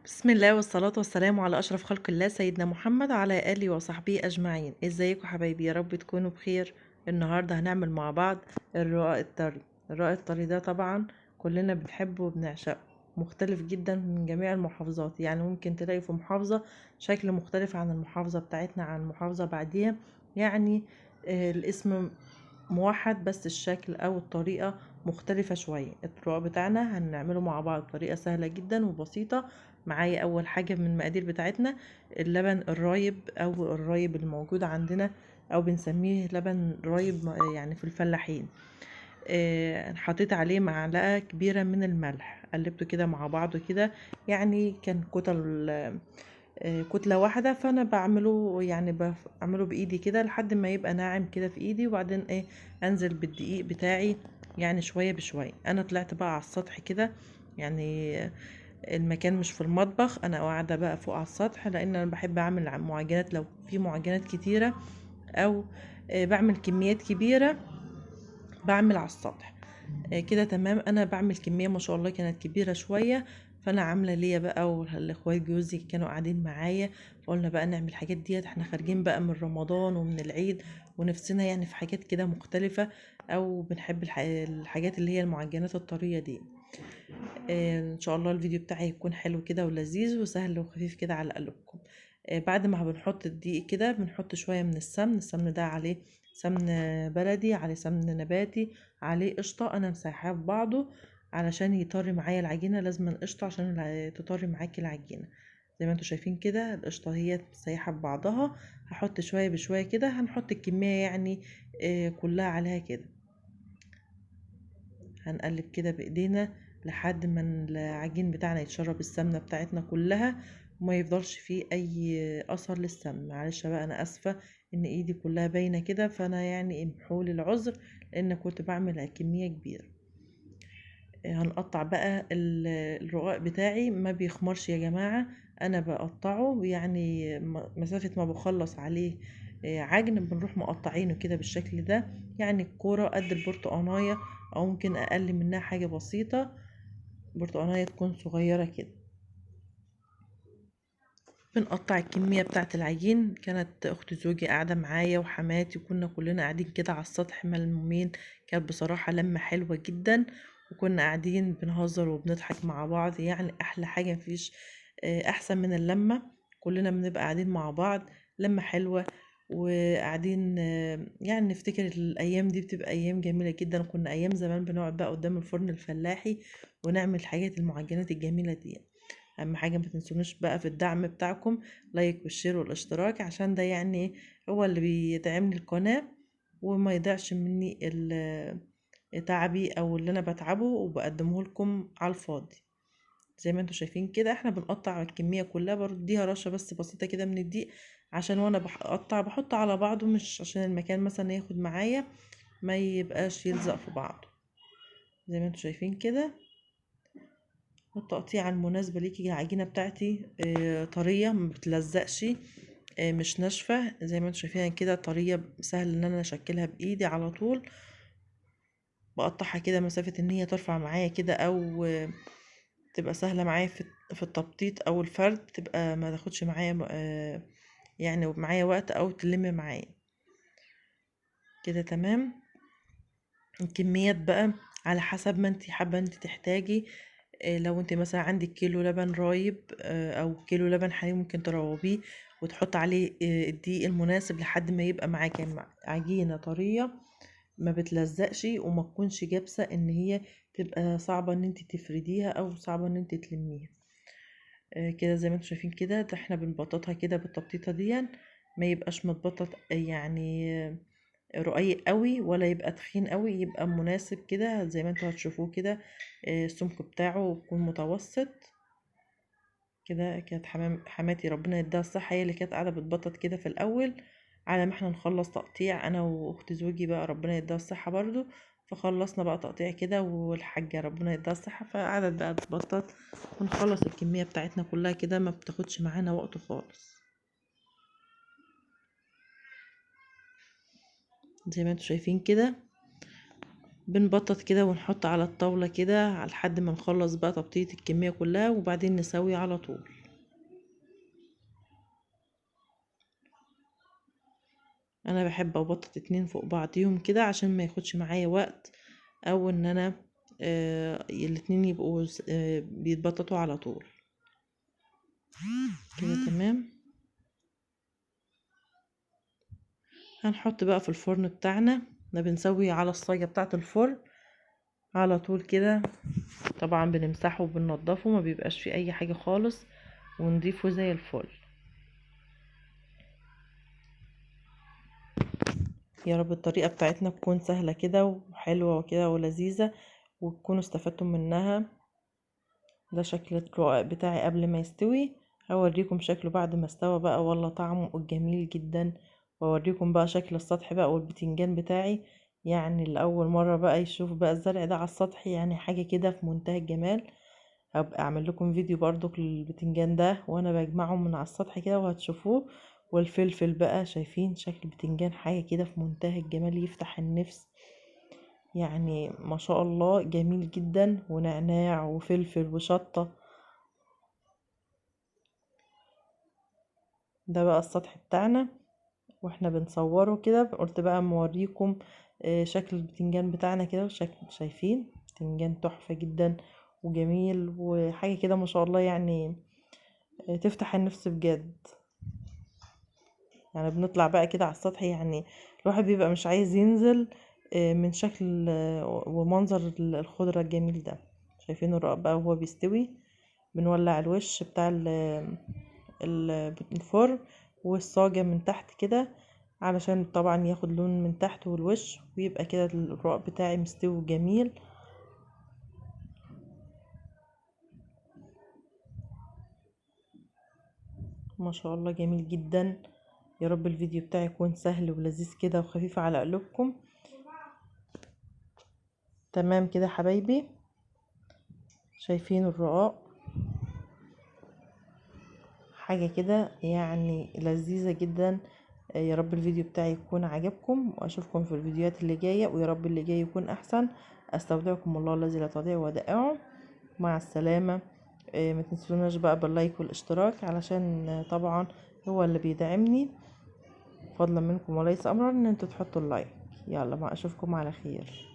بسم الله والصلاة والسلام على أشرف خلق الله سيدنا محمد وعلى آله وصحبه أجمعين. ازيكم حبايبي؟ يا رب تكونوا بخير. النهاردة هنعمل مع بعض الرقاق الطري. الرقاق الطري ده طبعا كلنا بنحبه وبنعشقه، مختلف جدا من جميع المحافظات، يعني ممكن تلاقي في محافظة شكل مختلف عن المحافظة بتاعتنا عن المحافظة بعديها، يعني الاسم موحد بس الشكل او الطريقة مختلفة شوية. الرقاق بتاعنا هنعمله مع بعض بطريقة سهلة جدا وبسيطة. معايا اول حاجة من المقادير بتاعتنا اللبن الرايب او الرايب الموجود عندنا او بنسميه لبن رايب يعني في الفلاحين. حطيت عليه معلقة كبيرة من الملح، قلبته كده مع بعضه كده، يعني كان كتلة واحدة، فانا بعمله يعني بعمله بايدي كده لحد ما يبقى ناعم كده في ايدي، وبعدين ايه انزل بالدقيق بتاعي يعني شوية بشوية. انا طلعت بقى على السطح كده، يعني المكان مش في المطبخ، انا قاعدة بقى فوق على السطح لان انا بحب اعمل معجنات، لو في معجنات كتيرة او بعمل كميات كبيرة بعمل على السطح كده. تمام. انا بعمل كمية ما شاء الله كانت كبيرة شوية، فانا عامله ليا بقى والاخوات جوزي كانوا قاعدين معايا، فقلنا بقى نعمل الحاجات ديت، احنا خارجين بقى من رمضان ومن العيد ونفسنا يعني في حاجات كده مختلفة، او بنحب الحاجات اللي هي المعجنات الطريه دي. ان شاء الله الفيديو بتاعي يكون حلو كده ولذيذ وسهل وخفيف كده على قلبكم. بعد ما بنحط الدقيق كده بنحط شوية من السمن، السمن ده عليه سمن بلدي، عليه سمن نباتي، عليه قشطه، انا مسيحاه في بعضه علشان يطري معايا العجينة، لازم القشطه عشان تطري معاكي العجينة. زي ما انتم شايفين كده القشطه هي مسيحه في بعضها. هحط شوية بشوية كده، هنحط الكمية يعني كلها عليها كده، هنقلب كده بايدينا لحد ما العجين بتاعنا يتشرب السمنة بتاعتنا كلها وما يفضلش فيه اي اثر للسمن. معلش بقى انا اسفه ان ايدي كلها باينة كده، فانا يعني امحولي العذر لان كنت بعمل كمية كبيرة. هنقطع بقى الرقاق بتاعي، ما بيخمرش يا جماعة، انا بقطعه يعني مسافة ما بخلص عليه عجن بنروح مقطعينه كده بالشكل ده، يعني الكورة قد البرتقانايه او ممكن اقل منها حاجة بسيطة، برتقانايه تكون صغيرة كده. بنقطع الكمية بتاعه العجين. كانت اخت زوجي قاعدة معايا وحماتي، وكنا كلنا قاعدين كده على السطح ملمومين، كانت بصراحة لمه حلوة جدا، وكنا قاعدين بنهزر وبنضحك مع بعض، يعني احلى حاجة مفيش احسن من اللمة، كلنا بنبقى قاعدين مع بعض لمه حلوة وقاعدين يعني نفتكر الايام دي، بتبقى ايام جميلة جدا. كنا ايام زمان بنقعد بقى قدام الفرن الفلاحي ونعمل حاجات المعجنات الجميلة دي. اهم حاجة ما تنسونوش بقى في الدعم بتاعكم، like وال share والاشتراك، عشان ده يعني هو اللي بيدعمني القناة وما يضيعش مني تعبي او اللي انا بتعبه وبقدمه لكم على الفاضي. زي ما انتم شايفين كده احنا بنقطع الكمية كلها، برديها رشه بس بسيطة كده من الدقيق عشان وانا بقطع بحط على بعضه، مش عشان المكان مثلا ياخد معايا ما يبقاش يلزق في بعضه. زي ما انتم شايفين كده والتقطيعه المناسبة ليكي. العجينة بتاعتي طرية ما بتلزقش، مش ناشفة، زي ما انتم شايفين كده طرية، سهل ان انا اشكلها بايدي على طول. بقطعها كده مسافة ان هي ترفع معايا كده او تبقى سهلة معايا في التبطيط او الفرد، تبقى ما تاخدش معايا يعني معايا وقت او تلم معايا كده. تمام. الكميات بقى على حسب ما انت حابة انت تحتاجي. لو انت مثلا عندك كيلو لبن رايب او كيلو لبن حليب ممكن تروبيه وتحط عليه الدقيق المناسب لحد ما يبقى معاكي عجينه طرية ما بتلزقش وما تكونش جابسه ان هي تبقى صعبة ان انت تفرديها او صعبة ان انت تلميها. كده زي ما انتم شايفين كده، ده احنا بنبططها كده بالتبطيطه دي، ما يبقاش متبطط يعني رقيق قوي ولا يبقى تخين قوي، يبقى مناسب كده زي ما انتوا هتشوفوه كده. السمك بتاعه يكون متوسط كده. كانت حماتي ربنا يديها الصحة هي اللي كانت قاعدة بتبطط كده في الاول على ما احنا نخلص تقطيع، انا واخت زوجي بقى ربنا يديها الصحة برضو، فخلصنا بقى تقطيع كده والحاجة ربنا يديها الصحة فقعدت بقى تبطط ونخلص الكمية بتاعتنا كلها كده، ما بتاخدش معانا وقت خالص. زي ما انتوا شايفين كده بنبطط كده ونحط على الطاولة كده لحد ما نخلص بقى تبطيط الكمية كلها، وبعدين نسوي على طول. انا بحب ابطط 2 فوق بعضيهم كده عشان ما ياخدش معايا وقت، او ان انا الاتنين يبقوا بيتبططوا على طول كده. تمام. هنحط بقى في الفرن بتاعنا، ده بنسوي على الصاجة بتاعة الفرن على طول كده. طبعا بنمسحه وبننضفه، ما بيبقاش فيه اي حاجة خالص، ونضيفه زي الفل. يا رب الطريقة بتاعتنا تكون سهلة كده وحلوة وكده ولذيذة، وتكونوا استفدتم منها. ده شكل الرقاق بتاعي قبل ما يستوي، هوريكم شكله بعد ما استوى بقى، والله طعمه جميل جدا. واوريكم بقى شكل السطح بقى والبتنجان بتاعي، يعني لأول مرة بقى يشوف بقى الزرع ده على السطح، يعني حاجة كده في منتهى الجمال. هبقى اعمل لكم فيديو برضو للبتنجان ده وانا بجمعه من على السطح كده وهتشوفوه. والفلفل بقى شايفين شكل البتنجان، حاجة كده في منتهى الجمال، يفتح النفس، يعني ما شاء الله جميل جدا. ونعناع وفلفل وشطة. ده بقى السطح بتاعنا واحنا بنصوره كده. قلت بقى موريكم شكل البتنجان بتاعنا كده، وشكل شايفين بتنجان تحفة جدا وجميل وحاجة كده ما شاء الله، يعني تفتح النفس بجد. يعني بنطلع بقى كده على السطح، يعني الواحد بيبقى مش عايز ينزل من شكل ومنظر الخضرة الجميل ده. شايفين الرقاق بقى وهو بيستوي، بنولع الوش بتاع الفرن والصاجة من تحت كده، علشان طبعا ياخد لون من تحت والوش، ويبقى كده الرقاق بتاعي مستوي وجميل. ما شاء الله جميل جدا. يا رب الفيديو بتاعي يكون سهل ولذيذ كده وخفيف على قلوبكم. تمام كده حبايبي، شايفين الرقاق حاجة كده يعني لذيذة جدا. يا رب الفيديو بتاعي يكون عجبكم، واشوفكم في الفيديوهات اللي جاية، ويا رب اللي جاي يكون احسن. استودعكم الله الذي لا تضيع ودائعه. مع السلامة. ما تنسوناش بقى باللايك والاشتراك، علشان طبعا هو اللي بيدعمني، فضلا منكم وليس امرا ان انتوا تحطوا اللايك. يلا ما اشوفكم على خير.